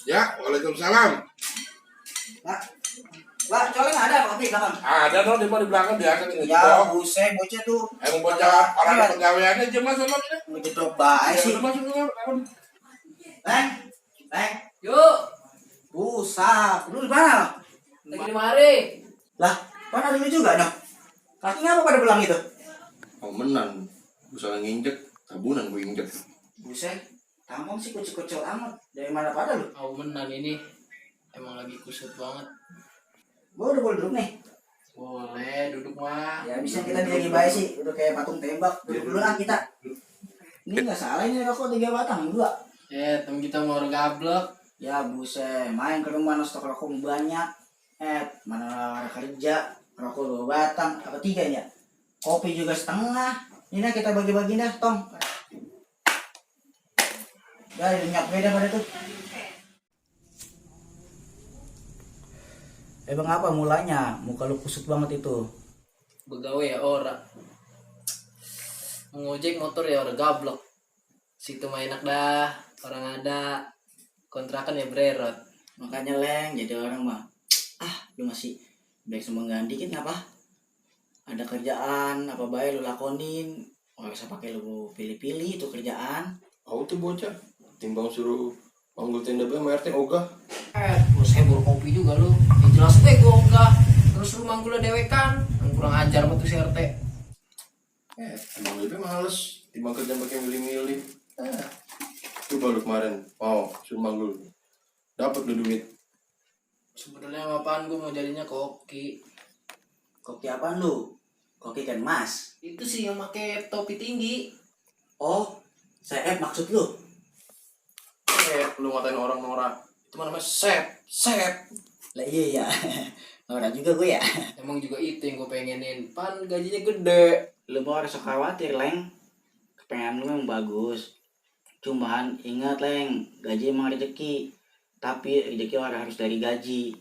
Ya, waalaikumsalam. Pak, coleng ada kopi belakang? Ada dong di belakang biasa nih. Ya, buset, bocah tuh. Emang bocah orang pegawaiannya aja mas sama ini. Begitu baik sih. Udah masuk dulu. Leng, Leng, Yuk, busak. Lu di mana? lagi di mari. Lah, mana ini juga dong? Kakinya apa pada belang itu? Oh menan, bisa nginjek, tabunan gue injek. Buset, tampang sih kucil-kucil amat. Dari mana pada lu? Aku menang ini. Emang lagi kusut banget. Gua udah boleh duduk nih. Boleh, duduk mah. Ya bisa kita lagi baik sih. Udah kayak patung tembak. Duduk dulu lah kita. Ini nggak salah ini rokok 3 batang, 2. Temen kita mau gablek. Ya buset, main ke rumah stok rokok banyak. Mana ada kerja, rokok 2 batang, apa 3 ya? Kopi juga setengah. Ini kita bagi-bagi dah, Tong. Ya, minyak beda pada tuh. Bang apa mulanya? Muka lu kusut banget itu. Begawe ya ora. Ngojek motor ya ora gablek. Situ mah enak dah. Orang ada. Kontrakan ya bererot. Makanya Leng, jadi orang mah. Lu masih baik semenggan dikit ngapa? Ada kerjaan, apa baik lu lakonin. Nggak usah pakai lu pilih-pilih itu kerjaan. Aku tuh bocah, timbang suruh manggul tenda BMRT ogah. Terus hebur kopi juga lu. Ya jelas gue enggak. Terus lu manggul dewekan. Yang kurang ajar sama tuh si RT. Emang lebih males, timbang kerja pakai milih-milih. Coba lu kemarin, mau suruh manggul, dapat lu duit. Sebenarnya apaan gue mau jadinya koki. Koki apaan lu? Koki kan mas. Itu sih yang pakai topi tinggi. Oh, saya maksud lu. Lu ngatain orang norak, itu mana namanya sep. Lah iya ya. Norak juga gue ya. Emang juga itu yang gue pengenin. Pan gajinya gede. Lu mau harus khawatir, Leng. Kepengen lu yang bagus. Cuman ingat, Leng, gaji emang rezeki. Tapi rezeki orang harus dari gaji.